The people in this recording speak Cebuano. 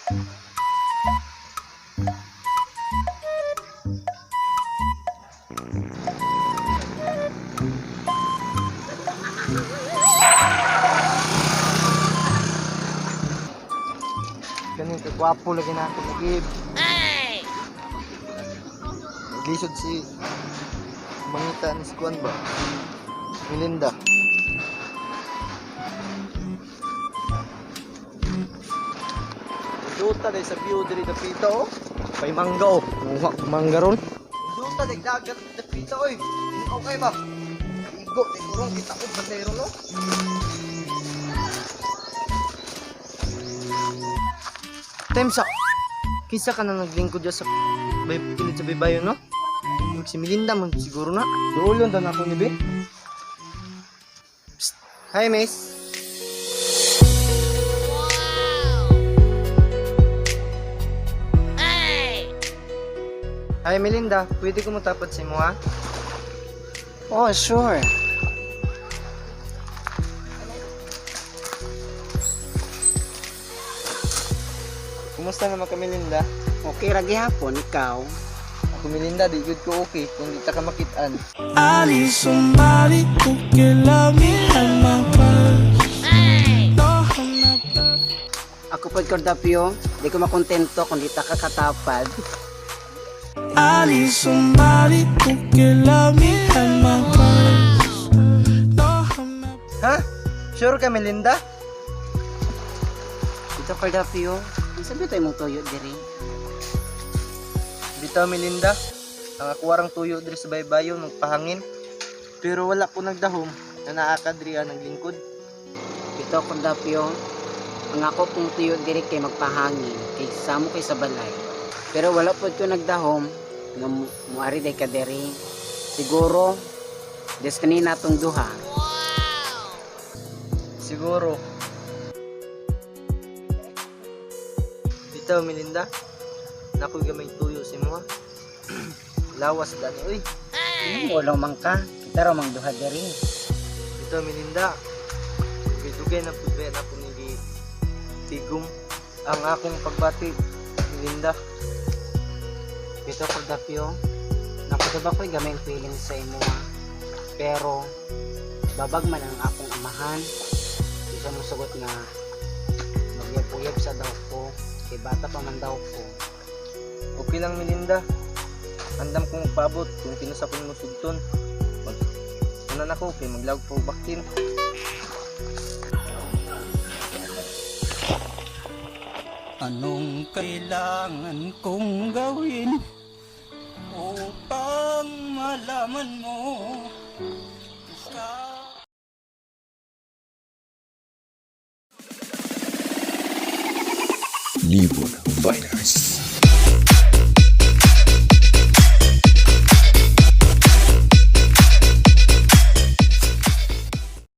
Ganin ka gwapo lagi na ako nagib. Naglisod si mangita ni si Kuan ba? Melinda. Duta day sa view diri dapita oh. Pay mangga oh. Muha ko mangga ron. Duta day dagat dapita oy. Okay ba? Igo day kurong kita ko bandero no. Temsa. Kinsa ka na naglingkod dyan sa bay kilid sa baybayon no? Mag si Melinda man siguro na. Duolon daw na ako ni Be. Psst. Hi, miss. Hi, Melinda. Pwede ko matapad sa imo, ha? Oh, sure. Kumusta naman ka, Melinda? Okay ra gihapon ikaw. Ako, Melinda, di good ko okay kung di ta ka makitaan. I need somebody who can love me at my worst. No, I'm not perfect. Ako pod Cordapio, di ko makontento kung di ta ka katapad. I need somebody who can love me at my worst. No, I'm not Ha? Sure ka, Melinda? Dito Cordapio, unsa ba tayo mong tuyo diri? Bitaw, Melinda. Ang ako warang tuyo diri sa baybayon magpahangin. Pero wala ko nagdahom na naa ka diri ah, naglingkod. Dito Cordapio, ang ako pong tuyo diri kay magpahangin kay samo kay sa balay. Pero wala pod ko nagdahom nga muari day ka diri. Siguro des kanina tong duha. Siguro. Bitaw, Melinda. Nakoy gamay tuyo sa imo, ha? Lawas gani, uy. Ano mo man ka? Kita ra mang duha diri. Bitaw, Melinda. Dugay na pud ba ako ni gi tigom ang akong pagbati, Melinda. Bitaw Cordapio, napadaba ko'y gamay ang feeling sa imo ha. Pero babag man ang akong amahan. Di siya mosugot nga magyab-uyab sa daw ko. Kay bata pa man daw ko. Okay lang, Melinda. Andam kong magpaabot kung kinusa ko mo sugton. Mag Una na ko kay maglaog pa og baktin. Anong kailangan kong gawin upang malaman mo sa Libon Viners.